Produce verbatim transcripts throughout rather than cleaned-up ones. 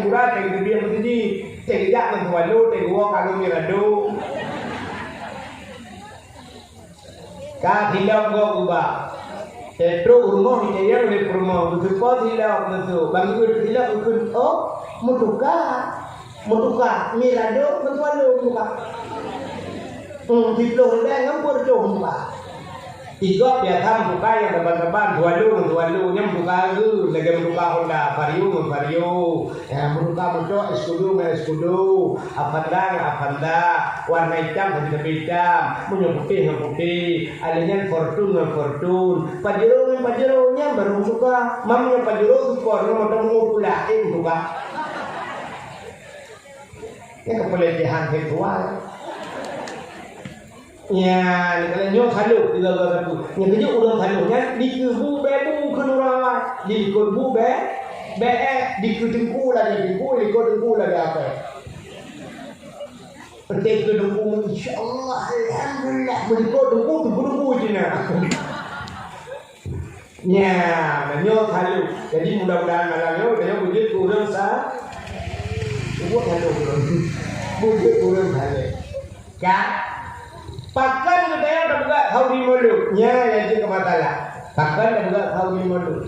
Urat teuh geubiet meuteujih, teuh jak ngon tuwalo, teuh geuwoe kalon mirado. Ka silop gob ubak. Teuh trok rumoh, itayang lé peurumoh, geuseupo silop ngon su. Ban geukheun silop geukheun, "Oh, meutuka." Meutuka, mirado ngon tuwalo meutuka. Hmm, siploh ribèe ngon peuet reutôh meutuka. Igob biasa meutuka nyang saban-saban, tuwalo ngon tuwalo, nyan meutuka geu, lagèe meutuka Honda, Vario ngon Vario. Ya, meutuka moto Escudo ngon Escudo, Avanza ngon Avanza, warna itam ngon sabe itam, meunyoe putéh ngon putéh, alèh nyan Fortuner ngon Fortuner, Pajero ngon Pajero, nyan barô meutuka. Meunyoe Pajero sport ngon moto meutuka, eh, meutuka. Nyan keu pelecehan seksual. Nyan, kalau nyoe salôh, tiga belas satu. Nyan keuh jeuet ureueng salôh nyan, dikeue bu bèe bu kheun ureueng awai. Dilikot bu bèe, bèe, dikeue teungku lagèe teungku, likot teungku lagèe apèe. Peuteh keu teungku, insya Allah, alhamdulillah, meulikot teungku, teungku, teungku cit na. Nyan, nyoe saleuem. Jadi, mudah-mudahan malam nyoe, geutanyoe beujeuet keu ureueng sa-, beujeuet keu ureueng. Beujeuet keu ureueng saleh. Kan? Pakon geutanyoe tapeugah khanduri mulod? Nyan nyang jeuet keu masalah. Pakon tapeugah khanduri mulod?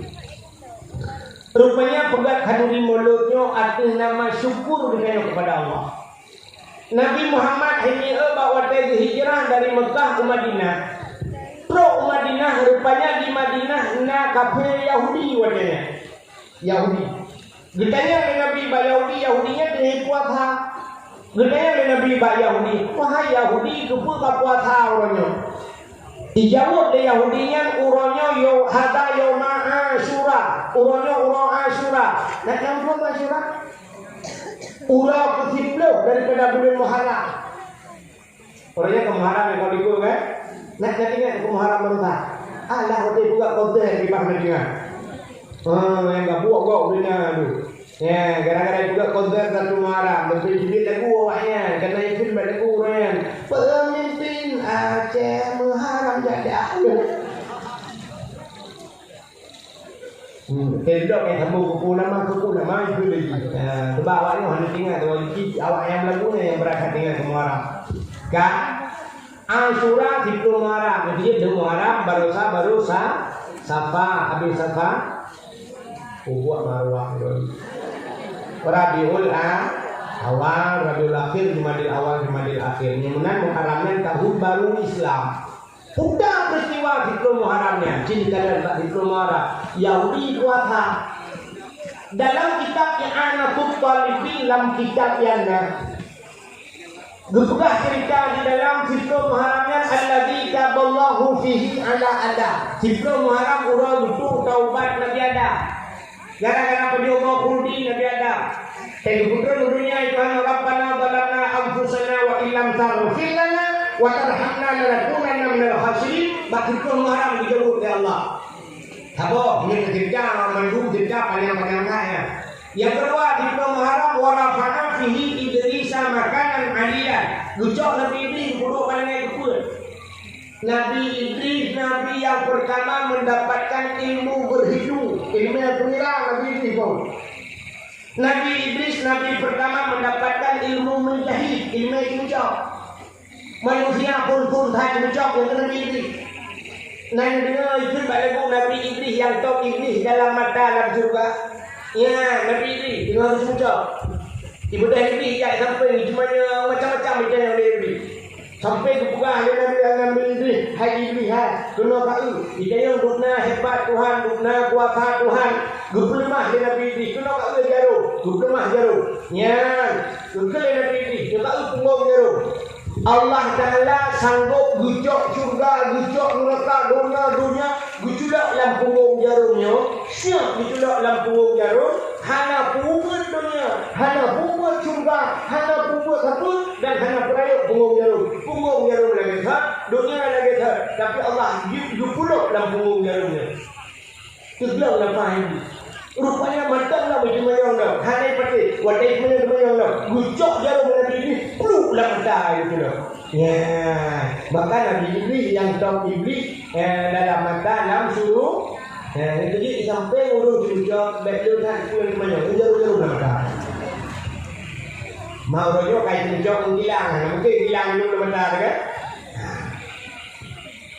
Rupanya peugah khanduri mulod nyoe ateueh nama syukur geutanyoe kepada Allah. Nabi Muhammad hai mieu bak watèe geuhijrah dari Meukah u Madinah. Trok u Madinah, rupanya di Madinah na kafé Yahudi watèe nyan. Yahudi. Geutanyong lé Nabi bak Yahudi, Yahudi nyan teungoh puasa. Geutanyong lé Nabi bak Yahudi, "Wahai Yahudi, keupeue ka puasa uroe nyoe?" Ijaweueb lé Yahudi nyan, "Uroe nyoe yo-, hadza yauma Asyura." Uroe nyoe uroe Asyura. Nah, nyang peue Asyura? Uroe keusiplôh daripada buleuen Muharram. Uroe nyan ka Muharram nyang ka likot, kan? Nah, nah, ingat ka Muharram baroesa. Alah, watèe buka konser di Bah Madinah. Ah, nyang ka buok gok dina tu. Ya, gara-gara buka konser satu Muharram, leubeh jeuet lagu awaknyan, karena ikheun bak lagu uroe nyan. Peumimpin Aceh Muharram jadah. Hmm, teuh dok nyang sambông keupeue nama, keupeue nama, itu lagi. Ha, sebab awak nyoe hana ingat, awak nyoe, awak nyang lagu nyan nyang beurakat dengan semua orang. Kan? Asyura siplôh Muharram, jadi dua Muharram, baroesa, baroesa, Safar, habis Safar, ubuak Marwah, Rabiul A-, Awal, Rabiul Akhir, Jumadil Awal, Jumadil Akhir. Nyang meunan Muharram nyan tahun baru Islam. Peue peristiwa siplôh Muharram nyan, cit teukalon bak siplôh Muharram, Yahudi puasa. Dalam kitab I'anatut Talibin, lam kitab nyan na geupeugah cerita di dalam siplôh Muharram nyan, "Alladzi taballahu fihi ala Adam." Siplôh Muharram uroe geutueng taubat Nabi Adam. Gara-gara peujuboh khuldi Nabi Adam. Teuh geupeutron u dunia, "Tuhan, Rabbana zalamna anfusana wa illam taghfir lana wa tarhamna lanakunanna minal khasirin." Bak siplôh Muharram geujaweueb lé Allah. Saboh, nyoe cerita mandum cerita panjang-panjang that nyan. Nyang keudua, siplôh Muharram, "Wa rafa'a fihi Idrisa makanan aliyya." Geucok Nabi Idris geuduek bak langét geupeuet. Nabi Idris, nabi nyang pertama mendapatkan ilmu berhitu, ilmu nyang peungira Nabi Idris pun. Nabi Idris, nabi pertama mendapatkan ilmu menjahit, ilmu cucok. Manusia phon-phon that cucok ngon Nabi Idris. Nyan deungoe ikheun bak lagu Nabi Idris nyang top Idris dalam mata lam syeuruga. Ya, Nabi Idris, deungoe cucok. Ibadah Idris jak sampai teumanyong macam-macam ibadah Nabi Idris. Sampai geupeugah lé Nabi, Nabi Idris, "Hai Idris, hai, keunoe ka eu, geutanyoe dum na hebat Tuhan, dum na kuasa Tuhan." Geupeuleumah lé Nabi Idris, "Keunoe ka eu jaroe, geupeuleumah jaroe." Nyan, geukheun lé Nabi Idris, "Keunoe ka eu punggong jaroe." Allah Taala sanggob geucok syeuruga, geucok neuraka, donya, donya, geuculok lam punggong jaroe nyoe, siap geuculok lam punggong jaroe, hana peubeuet donya, hana peubeuet syeuruga, hana peubeuet sapeue, dan hana peurayeuk punggong jaroe. Punggong jaroe lagèe that, donya lagèe that, tapi Allah geu-, geupulok lam punggong jaroe nyan. Teugleng lam paha Nabi. Rupanya mantong lam teumanyong lam. Hana patéh, watèe teumanyong-teumanyong lam. Geucok jaroe Nabi Idris, pluk lam mata geuh. Ya, maka Nabi Idris nyang top Idris, eh, dalam mata lam syuru-, eh, jadi sampai ureueng cucok, bèk lôn that peue teumanyong, jaroe-jaroe lam mata. Mau roh nyoe kai teucok ngon kilang, mungkin kilang nyoe lam mata kan?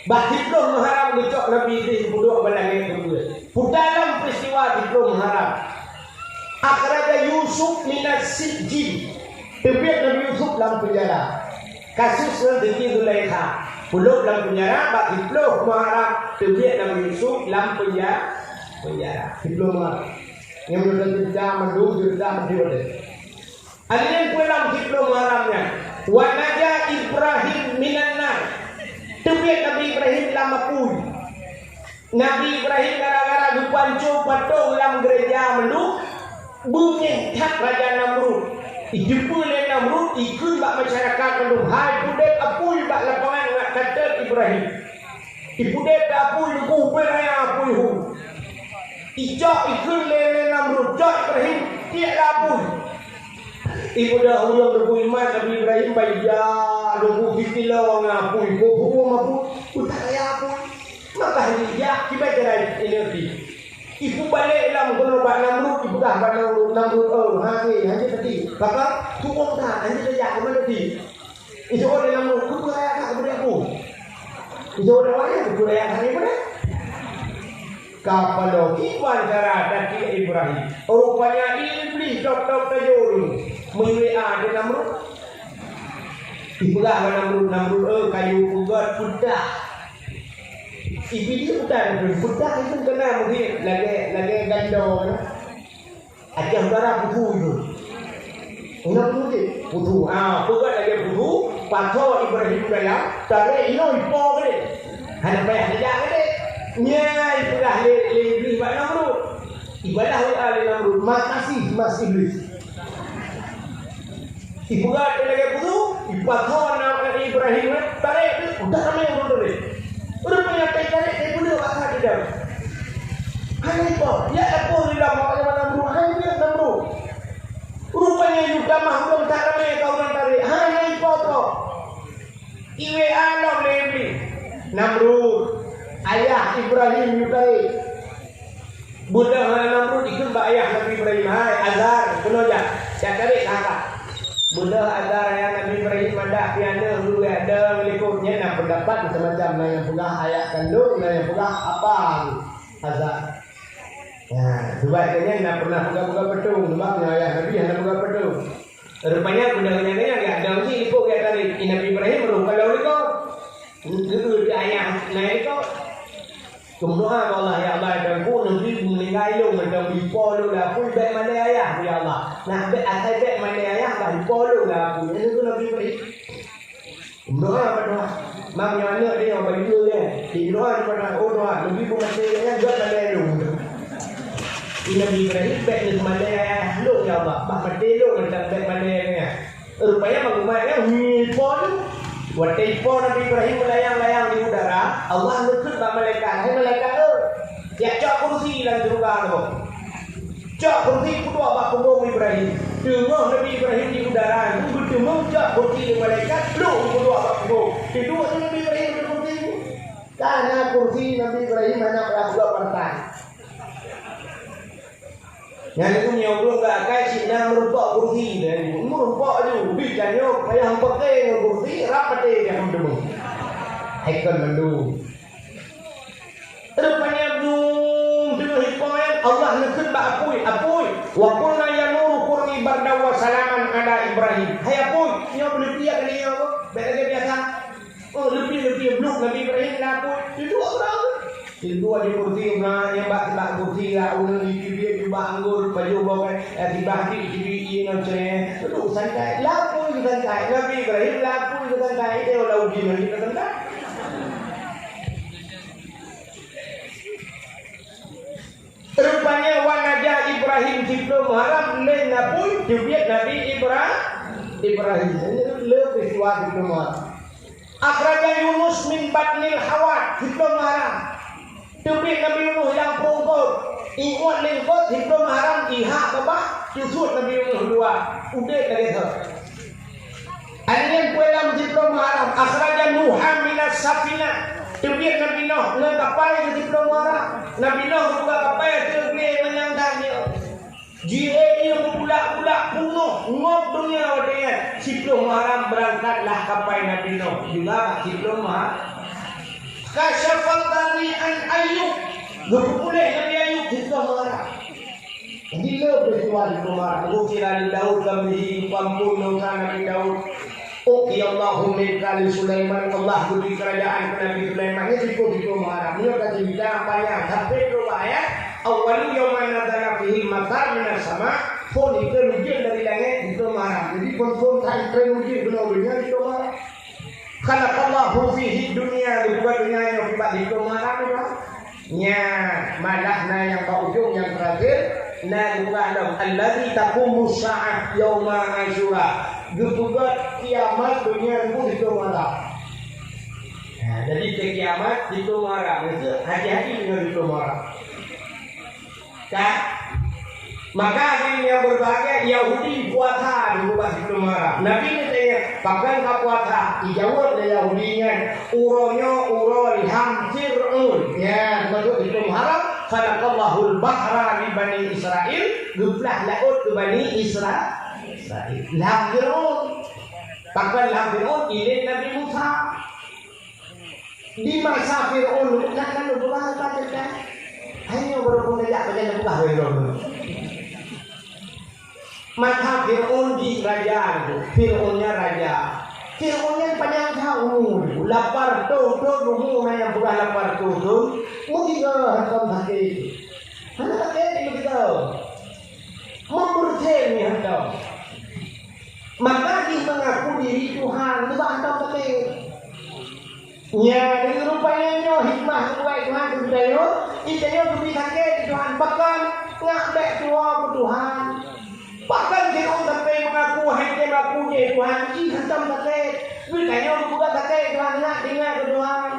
Bak siplôh Muharram geucok Nabi Idris geuduek bak langét geupeue. Peue dalam peristiwa siplôh Muharram? Akhraja Yusuf minas sijjin. Teubiet Nabi Yusuf lam penjara. Kasus ngon Siti Zulaikha. Peuleub lam penjara, bak siplôh Muharram teubiet Nabi Yusuf lam penja-, penjara. Siplôh Muharram. Nyang meunurot cerita mandum cerita mandum ada. Ada nyang peue lam siplôh Muharram nyan. Wa naja Ibrahim minan nar. Teubiet Nabi Ibrahim lam apui. Nabi Ibrahim gara-gara geupanco patong lam gereja mandum, beungéh that Raja Namrud. Ijeupeue lé Namrud, ikheun bak masyarakat mandum, "Hai peudeb apui bak lapangan ngat katet Ibrahim." Ipeudeb apui, lugu ubé raya apui hu. Icok ikheun lé, lé Namrud, "Cok Ibrahim, tiek lam apui." Ipeugah ureuëng lugu iman Nabi Ibrahim, "Baija lugu sikilo ngon apui, peue huköm apui, peue that raya apui." Maka hana jak kiban jalan ineuk pih. Ipeubalek lam keunoe bak Namrud, ipeugah bak Namrud, "Namrud, oh, hase, hase tadi. Maka huköm that, hase tajak keuman tadi." Iseurah lé Namrud, "Keupeue raya that keupeue apui?" Iseurah lé Namrud, "Keupeue raya that keupeue?" Kapaloe kiban cara tatiek Ibrahim. Rupanya Iblih tôb-tôb tajôh ureuëng meuiwe a di Namrud. Ipeugah bak Namrud, "Namrud, eh, kayue peugöt peudah." Iblih peudah, peudah itu keunan meuhé lagée, lagée gandong. Acah bara putu itu. Ingat putu cit? Putu. Ah, peugöt lagée putu, pasoe Ibrahim dalam, tarek inoe ipo keudeh. Hana payah tajak keudeh. Nyan ipeugah lé, lé Iblih bak Namrud. Ibalah WA lé Namrud, "Makasih, Mas Iblih." Ipeugah lagée putu, ipasoe Nabi Ibrahim, tarek tu, udah ramé ureuëng teuh. Ureuëng nyang tarek, tarek, tarek putu bak that idang. Hana ipo, ya ampôn, di dalam awak nyan Namrud, hai nyan Namrud. Rupanya yue tamah ureuëng that ramé ka ureuëng tarek, hana ipo-po. I WA lom lé Iblih, "Namrud, ayah Ibrahim yue tarek." Beudôh hana Namrud ikheun bak ayah Nabi Ibrahim, "Hai Azar, keunoe jak, jak tarek keu kakak." Beudôh Azar ayah Nabi Ibrahim madah pianeuk gurée dong likot. Nyan na peundapat macam-macam, na nyang peugah ayah kandong, na nyang peugah apa Azar. Nah, sebab nyan na pernah peugah-peugah peutong, sebab nyan ayah Nabi hana peugah peutong. Rupanya beudôh nyan, nyan jak dong cit likot jak tarek. I Nabi Ibrahim roh kalau likot. Geue di ayah na likot. Keumeudoa bak Allah, "Ya Allah, dan ku neubri meuninggai lôn, dan bri po lôn lapui, bék malée ayah, ya Allah. Nah, bék asai bék malée ayah, bah po lôn lapui." Nyan tu Nabi Ibrahim. Keumeudoa bak Tuhan. Mam nyoe aneuk dia, bak ibu dia. Di doa bak Tuhan, "Oh Tuhan, neubri peumaté ayah, bék malée lôn." Di Nabi Ibrahim, "Bék neumalée ayah lôn, ya Allah. Bah maté lôn, dan bék malée ayah." Rupanya bangumat nyan ipo tu. Watée ipo Nabi Ibrahim meulayang-layang di udara, Allah neukheun bak malaikat, "Hai malaikat, eh, jak cok kursi lam syeuruga tu. Cok kursi peuduek bak punggong Ibrahim." Teungoh Nabi Ibrahim di udara, geuteumeung cok kursi lé malaikat, pluek peuduek bak punggong. Teuduek tu Nabi Ibrahim di kursi tu. Ka na kursi Nabi Ibrahim hana peulah peuduek pantai. Nyan itu meunyoe ureuëng gak akai cit na meurumpok kursi, dan meurumpok ju, bit tanyoe payah meupaké ngon kursi, rab maté nyang teumeuh. Haikon mandum. Rupanya dum teungoh ipo nyan, Allah neukheun bak apui, "Apui, wa qulna ya naru kuni bardan wa salaman ala Ibrahim." Hai apui, nyoe beuleupie kali nyoe, bék lagée biasa. Oh, leupie-leupie blok Nabi Ibrahim na apui. Teuduek ureuëng. Teuduek di kursi, na nyang bak, bak kursi, ya, ureuëng di teubiet jubah anggor, pajoh boh kai, eh, tibah di teubiet ié ngon ceuréng. Teuduek santai. Lapui santai. Nabi Ibrahim lapui santai. Dia lam uji lagi santai. Rupanya wan najah Ibrahim siplôh Muharram lé napui teubiet Nabi Ibra-, Ibrahim. Ini lé peristiwa siplôh Muharram. Akhraja Yunus min batnil hawat siplôh Muharram. Teubiet Nabi Yunus lam prueng laôt. Ingat lingkot siplôh Muharram ihak babah, teusut Nabi Yunus dua. Udeb lagée thon. Aneuëk peue lam siplôh Muharram, akhraja Nuha minas safinah. Teubiet Nabi Nuh ngon kapai di siplôh Muharram. Nabi Nuh buka kapai ateueh glé manyang that nyoe. Jih ié meubulak-bulak peunoh ngok donya watée Siploh Muharram beurangkatlah kapai Nabi Nuh, juga siploh Muharram. Kasyafal Ghani an Ayyub, geupeupuléh Nabi Ayyub siploh Muharram. Jadi le peristiwa siploh Muharram. Ghufira li Daud dzambihi, geupampon dosa Nabi Daud. U'tiyallahu mulkan li Sulaiman, Allah geubri keurajaan keu Nabi Sulaiman. Nyan siploh, siploh Muharram. Nyoe ka cerita panyang, sampai ploh ayat. Awwalu yaumin nazala fihil matar minas sama, phon ikheun ujeuen dari langét, siploh Muharram. Jadi phon-phon that ikheun ujeuen keunoe donya, siploh Muharram. Khalaqallahu fihi dunya, geupeugah donya nyoe kiban siploh Muharram nyoe. Nya, malah na nyang bak ujong nyang terakhir, na geupeugah lom, "Allazi taqumu sa'ah yauma Asyura." Geupeugah kiamat donya nyoe siploh Muharram. Nah, jadi keu kiamat siploh Muharram, itu hati-hati dengan siploh Muharram. Ka? Maka hadirin yang berbahagia, Yahudi puasa dulu bak siploh Muharram. Nabi geutanya, "Pakon ka puasa?" Jijaweueb lé Yahudi nyan, "Uroe nyoe uroe lham Fir'aun." Ya, maksud siploh Muharram, "Khalaqallahul bahra li Bani Israil," geuplah laôt keu Bani Isra-, Israil. Lham Fir'aun. Pakon lham Fir'aun? Ilét Nabi Musa. Di masa Fir'aun, na, na, na, bukan apa cerita. Hanya baru pun tajak, macam mana bukan Fir'aun. Masa Fir'aun di raja tu, Fir'aunnya raja. Fir'aunnya panjang tahun umur, lapan ratus tahun umur, na nyang peugah lapan ratus tahun, meugiga hantom sakét. Hana sakét meugiga. Membersih ni hantom. Maka jih mengaku diri Tuhan, tu bah hantom sakét. Nya, di rupanya nyoe hikmah geubuat Tuhan keu geutanyoe, geutanyoe geubri sakét Tuhan, pakon ngak bèk tuwoe keu Tuhan. Pakon Fir'aun sampai mengaku, hai tem aku jih Tuhan, jih hantom sakét. Geutanyoe geupeugah sakét Tuhan, ngak tinggai keu Tuhan.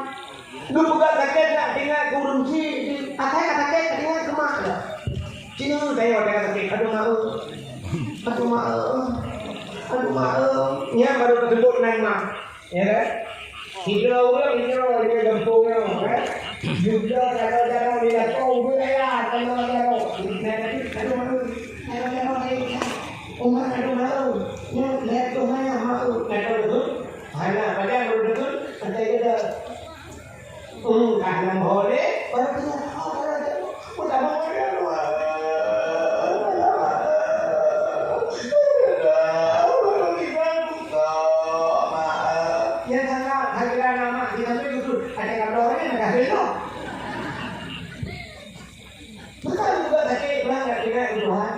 Geupeugah sakét ngak tinggai keu ureueng chik, asai ka sakét ka tinggai keu mak dah. Cina tanyoe tinggai sakét, aduh mak eu. Aduh mak eu. Aduh mak eu. Nyan baru teusebut nan mak. Ya kan? Sidroe ureueng nyoe, nyoe gampông nyoe, kan? Jubloe jaroe-jaroe di lakoe, ureueng kaya, jaroe-jaroe. Nah, tapi, aduh, malu. Jaroe-jaroe, eh, umat aduh malu. Nyoe, lihat tuh, maya malu. Nah, kalau betul, hana, padahal kalau betul, santai aja. Hmm, karena boleh, orang punya hak, orang punya hak. Udah, Nyang sangat hadirin amat, kita tu betul. Ada kata orang ni, ada bela. Bukan juga sakit, bukan tak kira Tuhan.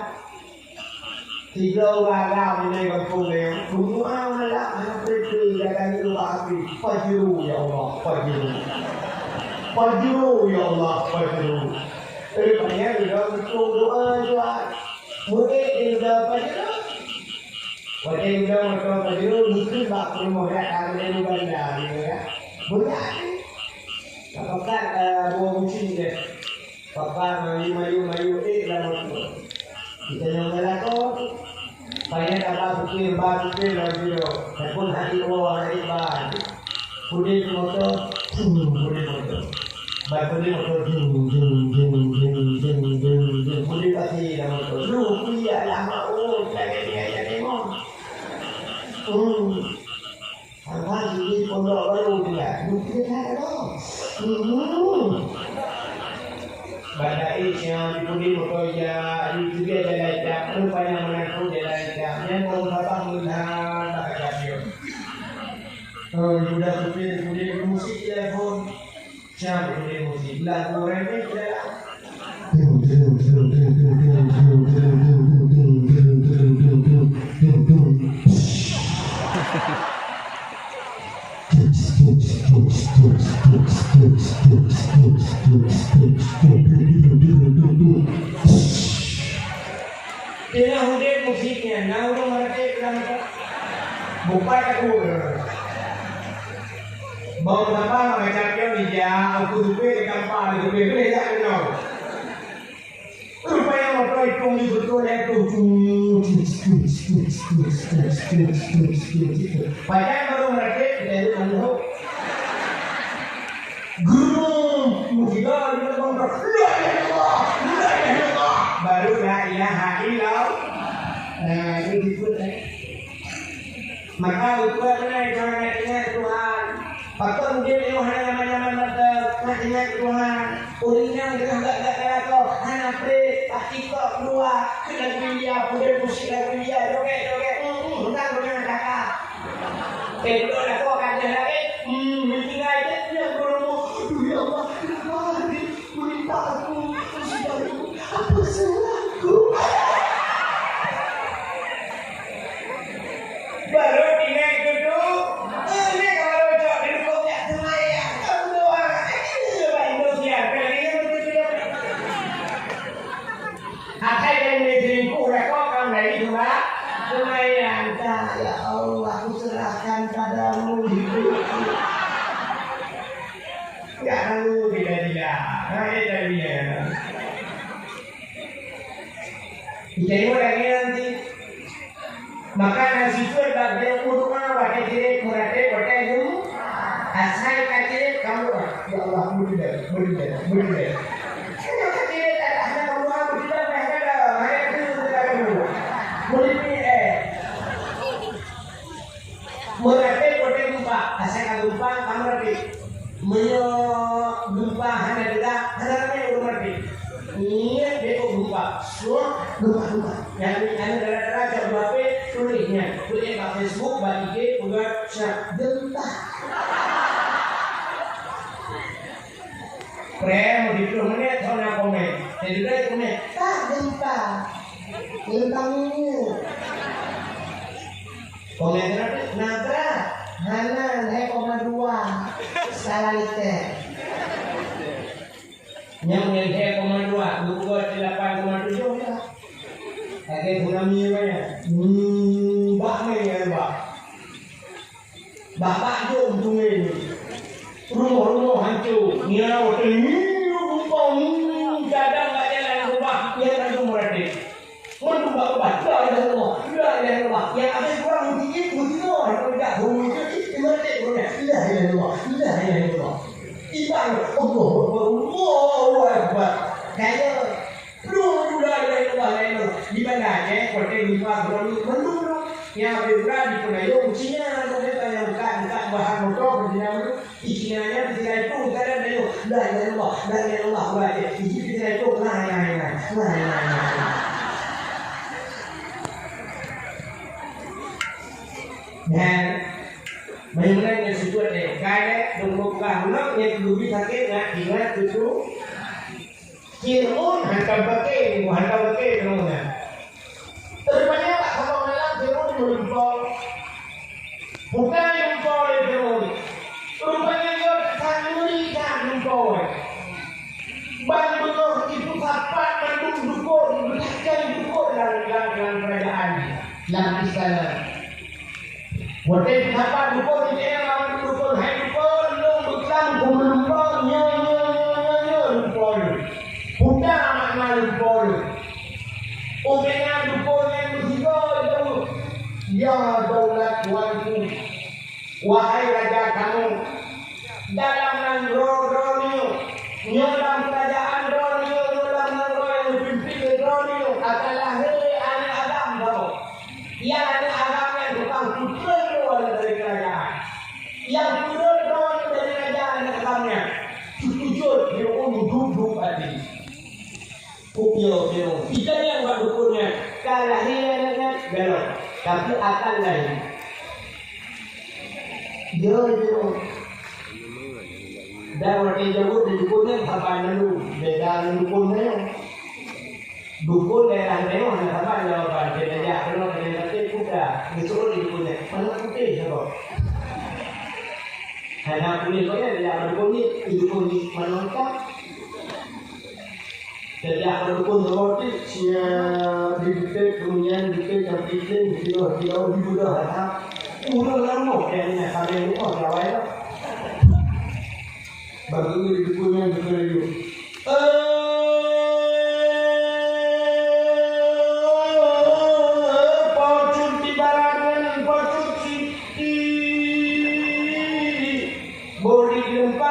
Tiga orang Arab ni gampông ni, semua malam, anak pergi, dia tanya doa api. Fajru, ya Allah, fajru. Fajru, ya Allah, fajru. Eh, banyak juga betul doa juga. Murid dia juga fajru. Watèe udah mantong pajôh, mungkin bak peurumoh dak tahu dari banda, gitu ya. Budak ni. Apakah, eh, buah musim dia? Papa mayu-mayu-mayu, eh, dah mantong. Kita yang melakon. Payah tak bak supir, bak supir, bak supir. Ataupun hati Allah, hati bak. Pudin motor, hmm, pudin motor. Ban pudin motor, jung, jung, jung. Pudin pasti dah motor. Lu, kuliah lama, oh, lagi dia, lagi mau. Hmm. Hang-hang di pondok baru dia. Lu, dia tak ada. Hmm. Banda Is nyang di pudin motor ya, di tu dia jalan jak. Rupanya mengaku jalan jak. Yang baru datang melihat, tak ada dia. Oh, udah supir, kemudian musik telepon. Siapa boleh musik? Lagu remix dah. Teungoh udeb musiknya, na ureueng meuratéb lam bukai takue. Bang Mustafa macam dia ni, dia aku suka ke gampang, dia suka boleh tak kenal. Rupanya motor itu ni betul ya tu. Padahal baru meuratéb, dia itu malu. Gurung, musibah, dia bilang, "La ilaha illallah, la ilaha illallah." Baru la ilaha illallah. Nah, ini betul, eh. Maka beutôi meunan, ingat, ingat Tuhan. Pakon udép nyoe hana nyaman-nyaman mantong, ingat, ingat Tuhan. Ureueng nyang teungoh gak-gak lakoe hana preh, bak TikTok keuluwa, keu lagu India, peudeuh musik lagu India, joget-joget, hmm, hmm, mantong beunang cakap. Eh, beutôi lakoe ka deuh lagèe, hmm, meutinggai deuh, deuh beureumoh. Aduh, ya Allah, kenapa hari Meulimpah aku, musibah aku, apa salahku? Baru ingat duduk, ingat baru cok di lubang jak semayang, kamu doa, ini je baik dosia, kali ini betul-betul. Akhai dari selingkuh, rekor kamu dari surah semayang. Dah, ya Allah, aku serahkan padamu hidupku. Ya, lalu bila-bila. Hai, dah dia. Kita ni orang yang nanti makan nasi tu dah dia urut mah, pakai tirit, meratai, pakai dulu. Asai ka tirit, kamu, ah, ya Allah, boleh dah, boleh dah, boleh dah. Saya ka tirit, tak ada, hana kamu, ah, boleh dah, dah, dah, dah. Hai, tu, tu, tu, tu. Boleh ni, eh. Meuratéb watée geumpa, asai ka geumpa ka meuratéb. Meunyoe geumpa hana teuga, hana ramé ureuëng meuratéb. Ngieng bék geumpa, suah geumpa-geumpa. Nyang aneuëk dara-dara cok dua P tuléh nyan, tuléh bak Facebook, bak I G, peugah, "Syah geumpa." Prem, di puluh menit, hana komen. Jadi, dari komen, "Tak geumpa." Geumpa ngieng. Komen berapa? Nabrak. Hana, lhèe koma dua. Salah liter. Nyang lhèe koma dua, geupeugah lapan koma tujoh lah. Lagèe tsunami raya. Hmm, bak mè nyan, bak. Bak-bak jom sungai ni. Rumoh-rumoh hanco. Nyan watèe ngieng geumpa, hmm, gadang bak jalan rubah, nyan langsung meuratéb. Mandum bak-bak, "La ilaha illallah, la ilaha illallah." Nyang abéh kurang meusijieb, meusigoe, nyang peugah, "Hoi, jeuet, jeuet, jeuet, jeuet." "La ilaha illallah, la ilaha illallah." Iban, "Allahu Akbar, Allahu Akbar." Kaya, "Lu, lu, la ilaha illallah, la ilaha illallah." Di Banda Aceh, watèe geumpa geurani, mandum, mandum. Nyang abéh kurang dipeunayoe ucinya, sampai nyang buka, buka bahan motor, ucinya mandum. Ikinya nya ketika itu bukan ada itu. La ilaha illallah, la ilaha illallah, la ilaha illallah. Iji ketika itu, la ilaha illallah, la ilaha illallah. Dan, banyak-banyak yang sebut deh. Kayak dong buka mulut, yang lebih sakit, nak ingat itu. Fir'aun hantom paké, hantom paké Fir'aun nyan. Rupanya bak saboh malam Fir'aun meulumpoe. Bukan lumpoe lé Fir'aun. Rupanya nyoe that ngeri that lumpoe. Ban beungoh jipeusapat mandum dukon, beutacai dukon lam, lam, lam keurajaan, lam istana. Watèe sapat dukon, jitanyong lé dukon, "Hai dukon, lôn beuklam keu meulumpoe nyoe, nyoe, nyoe, nyoe, nyoe lumpoe lôn. Peue makna lumpoe lôn?" Ubena dukon nyan meusigoe, "Ya daulat tuanku, wahai raja kamoe, dalam nanggroe droeneuh, nyoe lam keurajaan droeneuh, nyoe lam nanggroe nyang geupimpén lé droeneuh, akan lahé aneuk agam kamoe. Nyang aneuk agam nyan tukang peutrön droeneuh dari keurajaan. Nyang peutrön droeneuh dari keurajaan aneuk agam nyan." Teukeujot Fir'aun duek-duek até. Peue piôh Fir'aun? Jitanyong bak dukon nyan, "Ka lahé aneuk nyan?" "Belom, tapi akan lahé." "Ya, ya." Dan watèe jaweueb di dukon nyan saban lalu, beda ngon dukon nyan. Dukon daerah nyoe hana saban jawaban, beda jak keunoe, beda batin kuda. Geuseuôt di dukon nyan, "Mana putéh saboh?" Hana puléh keu nyan, jak dukon nyan, di dukon nyan, "Mana hitam?" Jadi, aku dukun tu roti, sia di bukit, kemudian bukit yang penting, di bawah, di bawah, di bawah, ha. Udah lama, kayaknya, sampai ni, oh, jawai lah. Bagi di dukun yang betul itu. Eh,